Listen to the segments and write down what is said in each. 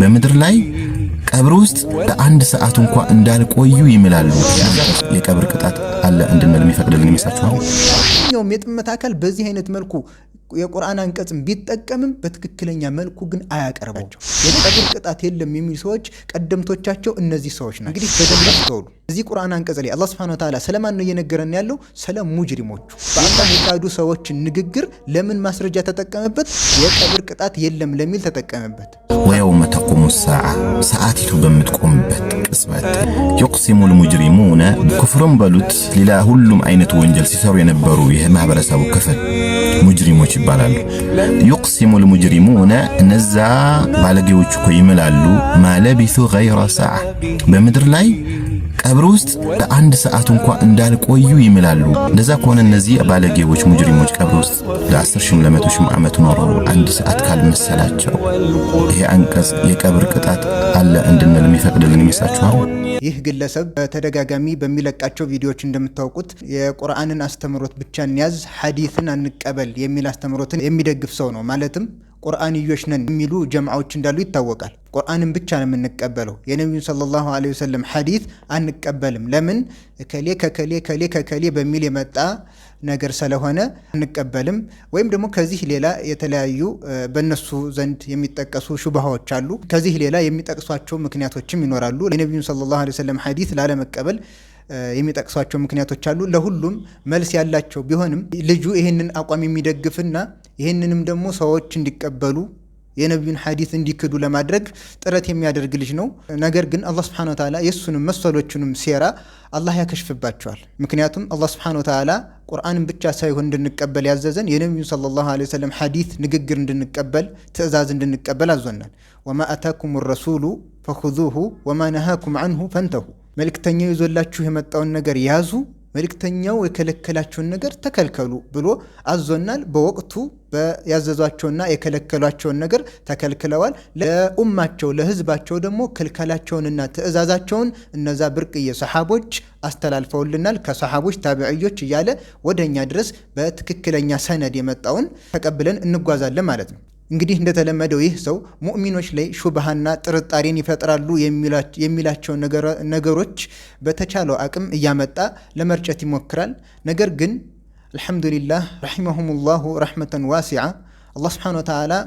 በምድር ላይ ቀብር ውስጥ ለአንድ ሰዓት እንኳ እንዳልቆዩ ይምላሉ። የቀብር ቅጣት አለ እንድንል የሚፈቅድልን ይመስላችኋል? ማንኛውም የጥመት አካል በዚህ አይነት መልኩ የቁርአን አንቀጽም ቢጠቀምም በትክክለኛ መልኩ ግን አያቀርባቸው። የቀብር ቅጣት የለም የሚሉ ሰዎች ቀደምቶቻቸው እነዚህ ሰዎች ናቸው። እንግዲህ በደንብ አስተውሉ። እዚህ ቁርአን አንቀጽ ላይ አላህ ሱብሓነሁ ወተዓላ ስለማን ነው እየነገረን ያለው? ስለ ሙጅሪሞቹ፣ በአላህ የካዱ ሰዎችን ንግግር ለምን ማስረጃ ተጠቀመበት? የቀብር ቅጣት የለም ለሚል ተጠቀመበት። ويوم تقوم الساعة ሰዓቲቱ በምትቆምበት ቅጽበት يقسم المجرمون ኩፍርም በሉት ሌላ ሁሉም አይነት ወንጀል ሲሰሩ የነበሩ ይህ ማህበረሰቡ ክፍል ሙጅሪሞች ይባላሉ። يقسم المجرمون እነዛ ባለጌዎች እኮ ይምላሉ። ما لبثوا غير ساعة በምድር ላይ ቀብር ውስጥ ለአንድ ሰዓት እንኳ እንዳልቆዩ ይምላሉ። እንደዛ ከሆነ እነዚህ ባለጌዎች ሙጅሪሞች ቀብር ውስጥ ለ10 ሺህም ለ100 ሺህም ዓመት ኖረው አንድ ሰዓት ካልመሰላቸው ይሄ አንቀጽ የቀብር ቅጣት አለ እንድንል የሚፈቅድልን ይመስላችኋል? ይህ ግለሰብ በተደጋጋሚ በሚለቃቸው ቪዲዮዎች እንደምታውቁት የቁርአንን አስተምህሮት ብቻ እንያዝ፣ ሐዲስን አንቀበል የሚል አስተምህሮትን የሚደግፍ ሰው ነው። ማለትም ቁርአንዮች ነን የሚሉ ጀምዓዎች እንዳሉ ይታወቃል። ቁርአንን ብቻ ነው የምንቀበለው፣ የነቢዩን صلى الله عليه وسلم ሐዲስ አንቀበልም። ለምን? እከሌ ከከሌ ከሌ ከከሌ በሚል የመጣ ነገር ስለሆነ አንቀበልም። ወይም ደግሞ ከዚህ ሌላ የተለያዩ በእነሱ ዘንድ የሚጠቀሱ ሹብሃዎች አሉ። ከዚህ ሌላ የሚጠቅሷቸው ምክንያቶችም ይኖራሉ። የነቢዩን صلى الله عليه وسلم ሐዲስ ላለመቀበል የሚጠቅሷቸው ምክንያቶች አሉ። ለሁሉም መልስ ያላቸው ቢሆንም ልጁ ይህንን አቋም የሚደግፍና ይህንንም ደግሞ ሰዎች እንዲቀበሉ የነቢዩን ሐዲስ እንዲክዱ ለማድረግ ጥረት የሚያደርግ ልጅ ነው። ነገር ግን አላህ سبحانه وتعالى የእሱንም መሰሎቹንም ሴራ አላህ ያከሽፍባቸዋል። ምክንያቱም አላህ سبحانه وتعالى ቁርአንን ብቻ ሳይሆን እንድንቀበል ያዘዘን የነቢዩን صلى الله عليه وسلم ሐዲስ ንግግር እንድንቀበል ትእዛዝ እንድንቀበል አዞናል። وما آتاكم الرسول فخذوه وما نهاكم عنه فانتهوا። መልእክተኛው ይዞላችሁ የመጣውን ነገር ያዙ፣ መልእክተኛው የከለከላቸውን ነገር ተከልከሉ ብሎ አዞናል። በወቅቱ ያዘዟቸውና የከለከሏቸውን ነገር ተከልክለዋል። ለኡማቸው ለህዝባቸው ደግሞ ክልከላቸውንና ትእዛዛቸውን እነዛ ብርቅዬ ሰሓቦች አስተላልፈውልናል። ከሰሓቦች ታቢዕዮች እያለ ወደ እኛ ድረስ በትክክለኛ ሰነድ የመጣውን ተቀብለን እንጓዛለን ማለት ነው። እንግዲህ እንደተለመደው ይህ ሰው ሙእሚኖች ላይ ሹብሃና ጥርጣሬን ይፈጥራሉ የሚላቸው ነገሮች በተቻለው አቅም እያመጣ ለመርጨት ይሞክራል። ነገር ግን الحمد لله رحمهم الله رحمة واسعة አላህ سبحانه وتعالى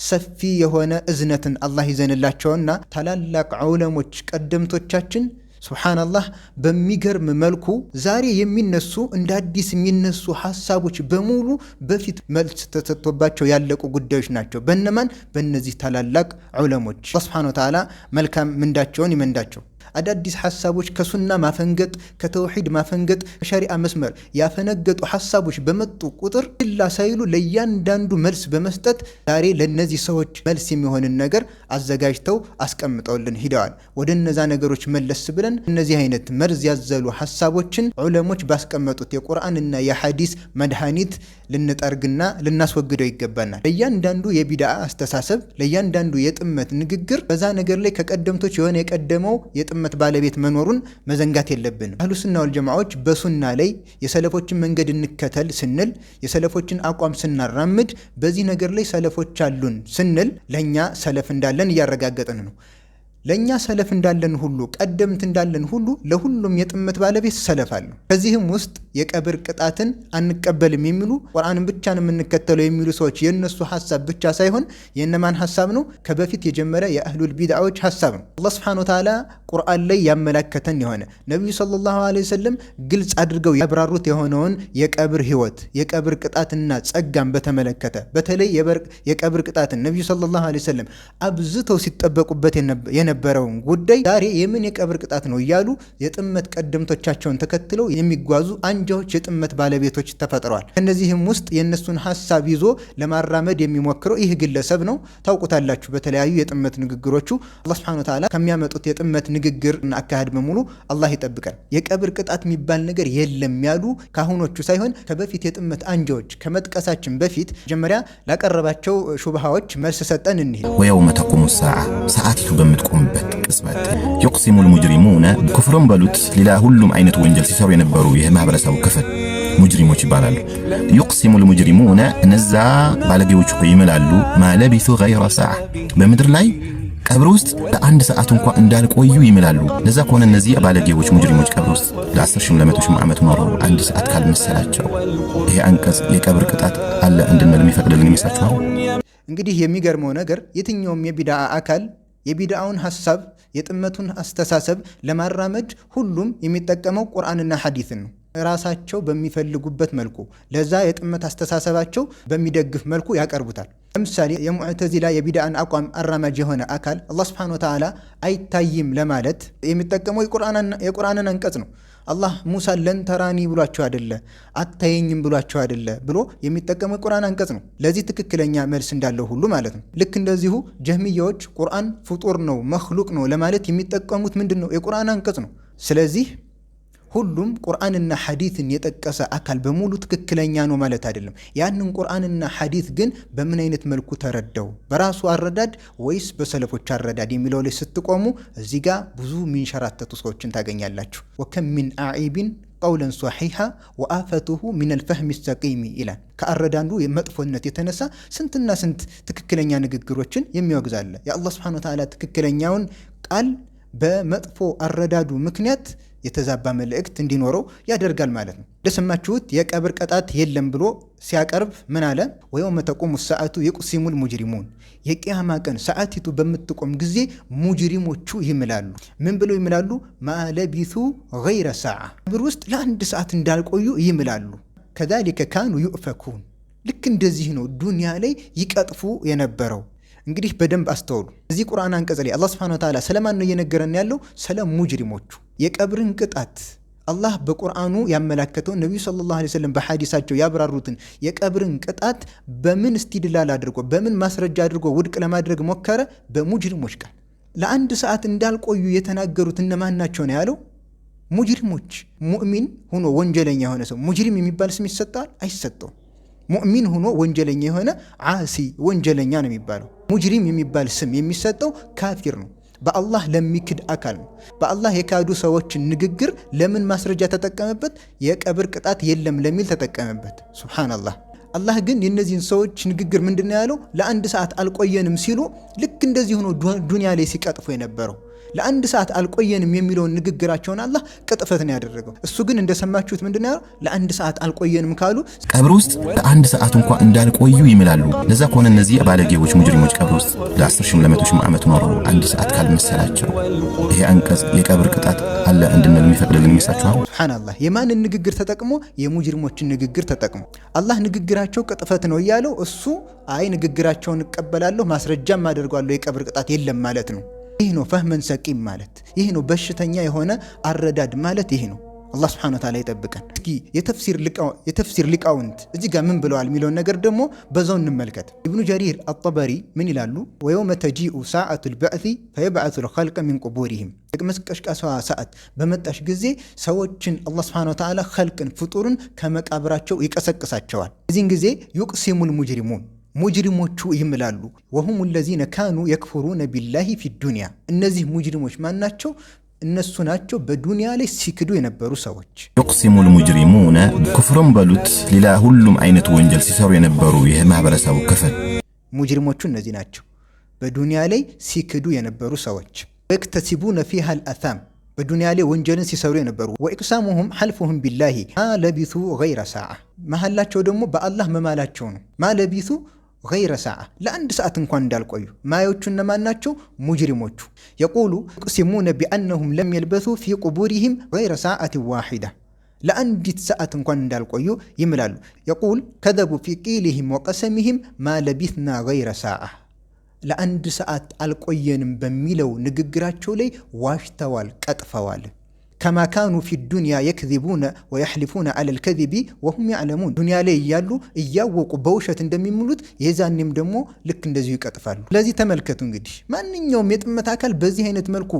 ሰፊ የሆነ እዝነትን አላህ ይዘንላቸውና ታላላቅ ዑለሞች ቀደምቶቻችን سبحان الله በሚገርም መልኩ ዛሬ የሚነሱ እንደ አዲስ የሚነሱ ሀሳቦች በሙሉ በፊት መልስ ተሰጥቶባቸው ያለቁ ጉዳዮች ናቸው። በነማን? በእነዚህ ታላላቅ ዑለሞች። አላህ سبحانه وتعالى መልካም ምንዳቸውን ይመንዳቸው። አዳዲስ ሀሳቦች ከሱና ማፈንገጥ፣ ከተውሂድ ማፈንገጥ፣ ከሸሪዓ መስመር ያፈነገጡ ሀሳቦች በመጡ ቁጥር ችላ ሳይሉ ለእያንዳንዱ መልስ በመስጠት ዛሬ ለእነዚህ ሰዎች መልስ የሚሆንን ነገር አዘጋጅተው አስቀምጠውልን ሂደዋል። ወደ እነዛ ነገሮች መለስ ብለን እነዚህ አይነት መርዝ ያዘሉ ሀሳቦችን ዑለሞች ባስቀመጡት የቁርአንና የሐዲስ መድኃኒት ልንጠርግና ልናስወግደው ይገባናል። ለእያንዳንዱ የቢድዓ አስተሳሰብ፣ ለእያንዳንዱ የጥመት ንግግር በዛ ነገር ላይ ከቀደምቶች የሆነ የቀደመው የጥመት ባለቤት መኖሩን መዘንጋት የለብንም። አህሉ ሱና ወልጀማዎች በሱና ላይ የሰለፎችን መንገድ እንከተል ስንል፣ የሰለፎችን አቋም ስናራምድ፣ በዚህ ነገር ላይ ሰለፎች አሉን ስንል ለእኛ ሰለፍ እንዳለን እያረጋገጥን ነው። ለእኛ ሰለፍ እንዳለን ሁሉ፣ ቀደምት እንዳለን ሁሉ ለሁሉም የጥመት ባለቤት ሰለፍ አለው። ከዚህም ውስጥ የቀብር ቅጣትን አንቀበልም የሚሉ፣ ቁርአንን ብቻ ነው የምንከተለው የሚሉ ሰዎች የእነሱ ሀሳብ ብቻ ሳይሆን የእነማን ሀሳብ ነው? ከበፊት የጀመረ የአህሉል ቢድዓዎች ሀሳብ ነው። አላህ سبحانه وتعالى ቁርአን ላይ ያመላከተን የሆነ፣ ነቢዩ صلى الله عليه وسلم ግልጽ አድርገው ያብራሩት የሆነውን የቀብር ህይወት፣ የቀብር ቅጣትና ጸጋን በተመለከተ፣ በተለይ የቀብር ቅጣትን ነቢዩ صلى الله عليه وسلم አብዝተው ሲጠበቁበት የነበረውን ጉዳይ ዛሬ የምን የቀብር ቅጣት ነው እያሉ የጥመት ቀደምቶቻቸውን ተከትለው የሚጓዙ አንጃዎች፣ የጥመት ባለቤቶች ተፈጥረዋል። ከእነዚህም ውስጥ የእነሱን ሀሳብ ይዞ ለማራመድ የሚሞክረው ይህ ግለሰብ ነው። ታውቁታላችሁ። በተለያዩ የጥመት ንግግሮቹ አላህ سبحانه وتعالى ከሚያመጡት የጥመት ንግግር እና አካሄድ በሙሉ አላህ ይጠብቀን። የቀብር ቅጣት የሚባል ነገር የለም ያሉ ካሁኖቹ ሳይሆን ከበፊት የጥመት አንጃዎች ከመጥቀሳችን በፊት መጀመሪያ ላቀረባቸው ሹብሃዎች መልስ ሰጠን እንሂድ። ويوم تقوم الساعة ሰዓቲቱ በምትቆምበት ቅጽበት يقسم المجرمون ኩፍርም በሉት ሌላ ሁሉም አይነት ወንጀል ሲሰሩ የነበሩ ይህ ማህበረሰቡ ክፍል ሙጅሪሞች ይባላሉ። يقسم المجرمون እነዛ ባለጌዎች እኮ ይምላሉ። ما لبثوا غير ساعة በምድር ላይ ቀብር ውስጥ ለአንድ ሰዓት እንኳ እንዳልቆዩ ይምላሉ። ለዛ ከሆነ እነዚህ ባለጌዎች ሙጅሪሞች ቀብር ውስጥ ለ10 ሺህም ለ100 ሺህም ዓመት ኖረው አንድ ሰዓት ካልመሰላቸው ይሄ አንቀጽ የቀብር ቅጣት አለ እንድንል የሚፈቅድልን ይመስላችኋል? እንግዲህ የሚገርመው ነገር የትኛውም የቢድዓ አካል የቢድዓውን ሐሳብ፣ የጥመቱን አስተሳሰብ ለማራመድ ሁሉም የሚጠቀመው ቁርአንና ሐዲስን ነው። ራሳቸው በሚፈልጉበት መልኩ፣ ለዛ የጥመት አስተሳሰባቸው በሚደግፍ መልኩ ያቀርቡታል። ለምሳሌ የሙዕተዚላ የቢድዓን አቋም አራማጅ የሆነ አካል አላህ ስብሐነ ወተዓላ አይታይም ለማለት የሚጠቀመው የቁርአንን አንቀጽ ነው። አላህ ሙሳን لن تراني ብሏቸው አይደለ፣ አታየኝም ብሏቸው አይደለ ብሎ የሚጠቀመው የቁርአን አንቀጽ ነው። ለዚህ ትክክለኛ መልስ እንዳለው ሁሉ ማለት ነው። ልክ እንደዚሁ ጀህሚያዎች ቁርአን ፍጡር ነው፣ መክሉቅ ነው ለማለት የሚጠቀሙት ምንድን ነው? የቁርአን አንቀጽ ነው። ስለዚህ ሁሉም ቁርአንና ሐዲትን የጠቀሰ አካል በሙሉ ትክክለኛ ነው ማለት አይደለም። ያንን ቁርአንና ሐዲት ግን በምን አይነት መልኩ ተረዳው፣ በራሱ አረዳድ ወይስ በሰለፎች አረዳድ የሚለው ላይ ስትቆሙ እዚህ ጋ ብዙ የሚንሸራተቱ ሰዎችን ታገኛላችሁ። وكم من عائب قولا صحيحا وآفته من الفهم السقيم ይላል። ከአረዳዱ መጥፎነት የተነሳ ስንትና ስንት ትክክለኛ ንግግሮችን የሚወግዝ አለ። የአላህ ስብሐነ ወተዓላ ትክክለኛውን ቃል በመጥፎ አረዳዱ ምክንያት የተዛባ መልእክት እንዲኖረው ያደርጋል ማለት ነው። እንደሰማችሁት የቀብር ቅጣት የለም ብሎ ሲያቀርብ ምን አለ? ويوم تقوم الساعة يقسم المجرمون፣ የቅያማ ቀን ሰዓቲቱ በምትቆም ጊዜ ሙጅሪሞቹ ይምላሉ። ምን ብለው ይምላሉ? ما لبثوا غير ساعة፣ ቀብር ውስጥ ለአንድ ሰዓት እንዳልቆዩ ይምላሉ። كذلك كانوا يؤفكون፣ ልክ እንደዚህ ነው ዱንያ ላይ ይቀጥፉ የነበረው። እንግዲህ በደንብ አስተውሉ። እዚህ ቁርአን አንቀጽ ላይ አላህ ስብሐነሁ ወተዓላ ስለማን ነው እየነገረን ያለው? ስለ ሙጅሪሞቹ። የቀብርን ቅጣት አላህ በቁርአኑ ያመላከተውን፣ ነቢዩ ሰለላሁ ዐለይሂ ወሰለም በሐዲሳቸው ያብራሩትን የቀብርን ቅጣት በምን እስቲድላል አድርጎ፣ በምን ማስረጃ አድርጎ ውድቅ ለማድረግ ሞከረ? በሙጅሪሞች ቃል። ለአንድ ሰዓት እንዳልቆዩ የተናገሩት እነማን ናቸው ነው ያለው? ሙጅሪሞች። ሙእሚን ሆኖ ወንጀለኛ የሆነ ሰው ሙጅሪም የሚባል ስም ይሰጠዋል? አይሰጠውም። ሙእሚን ሆኖ ወንጀለኛ የሆነ ዓሲ፣ ወንጀለኛ ነው የሚባለው። ሙጅሪም የሚባል ስም የሚሰጠው ካፊር ነው፣ በአላህ ለሚክድ አካል ነው። በአላህ የካዱ ሰዎችን ንግግር ለምን ማስረጃ ተጠቀመበት? የቀብር ቅጣት የለም ለሚል ተጠቀመበት። ሱብሃነላህ። አላህ ግን የእነዚህን ሰዎች ንግግር ምንድን ነው ያለው? ለአንድ ሰዓት አልቆየንም ሲሉ ልክ እንደዚህ ሆኖ ዱንያ ላይ ሲቀጥፉ የነበረው፣ ለአንድ ሰዓት አልቆየንም የሚለውን ንግግራቸውን አላህ ቅጥፈት ነው ያደረገው። እሱ ግን እንደሰማችሁት ምንድን ነው ያለው? ለአንድ ሰዓት አልቆየንም ካሉ ቀብር ውስጥ ለአንድ ሰዓት እንኳ እንዳልቆዩ ይምላሉ። ለዛ ከሆነ እነዚህ ባለጌዎች ሙጅሪሞች ቀብር ውስጥ ለ10 ሺህም ለ100 ሺህም ዓመት ኖረው አንድ ሰዓት ካልመሰላቸው ይሄ አንቀጽ የቀብር ቅጣት አለ እንድንል የሚፈቅድልን ይመስላችኋል? ሱብሃነላህ። የማንን ንግግር ተጠቅሞ? የሙጅሪሞችን ንግግር ተጠቅሞ አላህ ንግግራቸው ቅጥፈት ነው እያለው እሱ አይ ንግግራቸውን እቀበላለሁ፣ ማስረጃም አደርጓለሁ፣ የቀብር ቅጣት የለም ማለት ነው። ይህ ነው فهم سقيم ማለት፣ ይህ ነው በሽተኛ የሆነ አረዳድ ማለት ይህ ነው። አላህ ስብሐነሁ ወተዓላ ይጠብቀን። እስኪ የተፍሲር ሊቃውንት እዚህ ጋር ምን ብለዋል የሚለውን ነገር ደግሞ በዛው እንመልከት። ኢብኑ ጀሪር አጠበሪ ምን ይላሉ? ويوم تجيء ساعة البعث فيبعث الخلق من قبورهم፣ የቅስቀሳዋ ሰዓት በመጣሽ ጊዜ ሰዎችን አላህ ስብሐነሁ ወተዓላ ኸልቅን፣ ፍጡርን ከመቃብራቸው ይቀሰቅሳቸዋል። እዚህን ጊዜ يقسم المجرمون፣ ሙጅሪሞቹ ይምላሉ። وهم الذين كانوا يكفرون بالله في الدنيا። እነዚህ ሙጅሪሞች ማናቸው? እነሱ ናቸው በዱንያ ላይ ሲክዱ የነበሩ ሰዎች። يقسم المجرمون፣ ኩፍርም በሉት ሌላ ሁሉም አይነት ወንጀል ሲሰሩ የነበሩ ይህ ማህበረሰቡ ክፍል። ሙጅሪሞቹ እነዚህ ናቸው፣ በዱንያ ላይ ሲክዱ የነበሩ ሰዎች። ويكتسبون فيها الآثام፣ በዱንያ ላይ ወንጀልን ሲሰሩ የነበሩ። وإقسامهم حلفهم بالله ما لبثوا غير ساعة፣ መሐላቸው ደግሞ በአላህ መማላቸው ነው። ما لبثوا غير ساعة፣ ለአንድ ሰዓት እንኳን እንዳልቆዩ። ማዮቹ እነማን ናቸው? ሙጅሪሞቹ። يقول يقسمون بأنهم لم يلبثوا في قبورهم غير ساعة واحدة፣ ለአንዲት ሰዓት እንኳን እንዳልቆዩ ይምላሉ። يقول كذبوا في قيلهم وقسمهم ما لبثنا غير ساعة፣ ለአንድ ሰዓት አልቆየንም በሚለው ንግግራቸው ላይ ዋሽተዋል፣ ቀጥፈዋል። كما كانوا في الدنيا يكذبون ويحلفون على الكذب وهم يعلمون፣ ዱንያ ላይ እያሉ እያወቁ በውሸት እንደሚምሉት የዛኔም ደግሞ ልክ እንደዚሁ ይቀጥፋሉ። ስለዚህ ተመልከቱ እንግዲህ ማንኛውም የጥመት አካል በዚህ አይነት መልኩ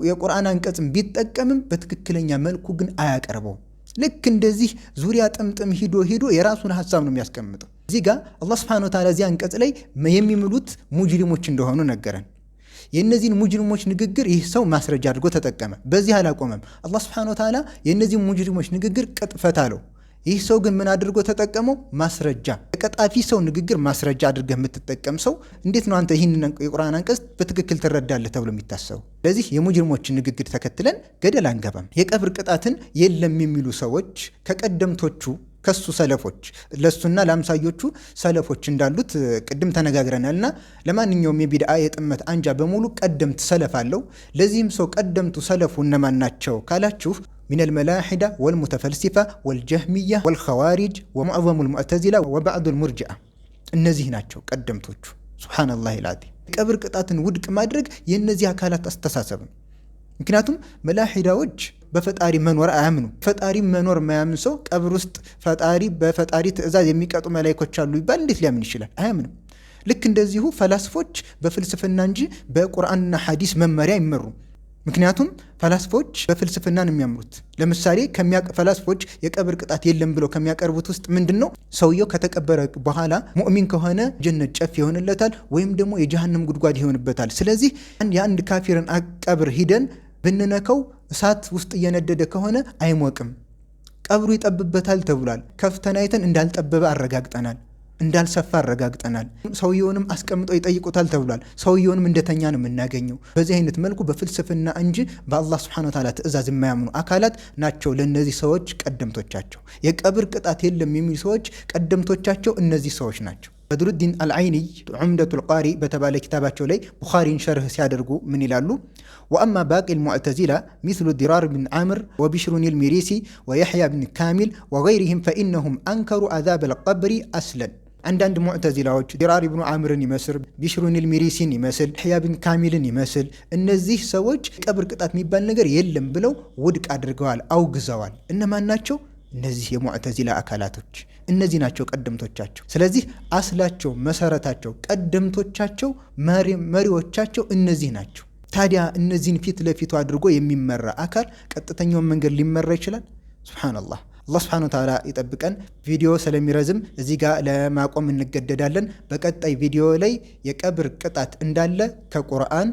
የቁርአን አንቀጽም ቢጠቀምም በትክክለኛ መልኩ ግን አያቀርበውም። ልክ እንደዚህ ዙሪያ ጥምጥም ሂዶ ሂዶ የራሱን ሀሳብ ነው የሚያስቀምጠው። እዚህ ጋር አላህ ስብሐነሁ ወተዓላ እዚህ አንቀጽ ላይ የሚምሉት ሙጅሪሞች እንደሆኑ ነገረን። የእነዚህን ሙጅሪሞች ንግግር ይህ ሰው ማስረጃ አድርጎ ተጠቀመ። በዚህ አላቆመም። አላህ ስብሐነሁ ወተዓላ የእነዚህን ሙጅሪሞች ንግግር ቅጥፈት አለው። ይህ ሰው ግን ምን አድርጎ ተጠቀመው? ማስረጃ። የቀጣፊ ሰው ንግግር ማስረጃ አድርገህ የምትጠቀም ሰው እንዴት ነው አንተ ይህንን የቁርአን አንቀጽ በትክክል ትረዳለህ ተብሎ የሚታሰበው? ስለዚህ የሙጅሪሞችን ንግግር ተከትለን ገደል አንገባም። የቀብር ቅጣትን የለም የሚሉ ሰዎች ከቀደምቶቹ ከሱ ሰለፎች፣ ለሱና ለአምሳዮቹ ሰለፎች እንዳሉት ቅድም ተነጋግረናልና ለማንኛውም የቢድአ የጥመት አንጃ በሙሉ ቀደምት ሰለፍ አለው። ለዚህም ሰው ቀደምቱ ሰለፉ እነማን ናቸው ካላችሁ፣ من الملاحدة والمتفلسفة والجهمية والخوارج ومعظم المعتزلة وبعض المرجئة እነዚህ ናቸው ቀደምቶቹ። سبحان الله العظيم። የቀብር ቅጣትን ውድቅ ማድረግ የእነዚህ አካላት አስተሳሰብ ነው። ምክንያቱም መላሒዳዎች በፈጣሪ መኖር አያምኑ። ፈጣሪ መኖር የማያምን ሰው ቀብር ውስጥ ፈጣሪ በፈጣሪ ትእዛዝ የሚቀጡ መላይኮች አሉ ይባል እንዴት ሊያምን ይችላል? አያምንም። ልክ እንደዚሁ ፈላስፎች በፍልስፍና እንጂ በቁርአንና ሐዲስ መመሪያ አይመሩም። ምክንያቱም ፈላስፎች በፍልስፍና ነው የሚያምኑት። ለምሳሌ ፈላስፎች የቀብር ቅጣት የለም ብለው ከሚያቀርቡት ውስጥ ምንድን ነው? ሰውየው ከተቀበረ በኋላ ሙእሚን ከሆነ ጀነት ጨፍ ይሆንለታል፣ ወይም ደግሞ የጀሃነም ጉድጓድ ይሆንበታል። ስለዚህ የአንድ ካፊርን ቀብር ሂደን ብንነካው እሳት ውስጥ እየነደደ ከሆነ አይሞቅም፣ ቀብሩ ይጠብበታል ተብሏል። ከፍተን አይተን እንዳልጠበበ አረጋግጠናል፣ እንዳልሰፋ አረጋግጠናል። ሰውየውንም አስቀምጠው ይጠይቁታል ተብሏል። ሰውየውንም እንደተኛ ነው የምናገኘው። በዚህ አይነት መልኩ በፍልስፍና እንጂ በአላህ سبحانه وتعالى ትእዛዝ የማያምኑ አካላት ናቸው ለእነዚህ ሰዎች ቀደምቶቻቸው። የቀብር ቅጣት የለም የሚሉ ሰዎች ቀደምቶቻቸው እነዚህ ሰዎች ናቸው። በድሩዲን አልዓይኒይ ዑምደቱል ቃሪ በተባለ ኪታባቸው ላይ ቡኻሪን ሸርህ ሲያደርጉ ምን ይላሉ? وأما باقي المعتزلة مثل ضرار بن عامر وبشر المريسي ويحيى بن كامل وغيرهم فإنهم أنكروا عذاب القبر أصلا። አንዳንድ ሙዕተዚላዎች ዲራር ብኑ ዓምርን ይመስል፣ ቢሽሩን ልሚሪሲን ይመስል፣ ያሕያ ብን ካሚልን ይመስል እነዚህ ሰዎች ቀብር ቅጣት የሚባል ነገር የለም ብለው ውድቅ አድርገዋል፣ አውግዘዋል። እነማን ናቸው? እነዚህ የሙዕተዚላ አካላቶች እነዚህ ናቸው ቀደምቶቻቸው። ስለዚህ አስላቸው፣ መሰረታቸው፣ ቀደምቶቻቸው፣ መሪዎቻቸው እነዚህ ናቸው። ታዲያ እነዚህን ፊት ለፊቱ አድርጎ የሚመራ አካል ቀጥተኛውን መንገድ ሊመራ ይችላል? سبحان الله። አላህ سبحانه وتعالى ይጠብቀን። ቪዲዮ ስለሚረዝም እዚህ ጋር ለማቆም እንገደዳለን። በቀጣይ ቪዲዮ ላይ የቀብር ቅጣት እንዳለ ከቁርአን፣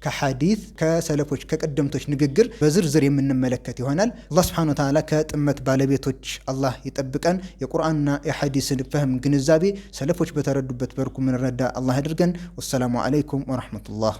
ከሐዲስ፣ ከሰለፎች ከቀደምቶች ንግግር በዝርዝር የምንመለከት ይሆናል። አላህ سبحانه وتعالى ከጥመት ባለቤቶች አላህ ይጠብቀን። የቁርአንና የሐዲስን ፈህም ግንዛቤ ሰለፎች በተረዱበት በርኩ ምንረዳ አላህ ያድርገን። والسلام عليكم ورحمة الله።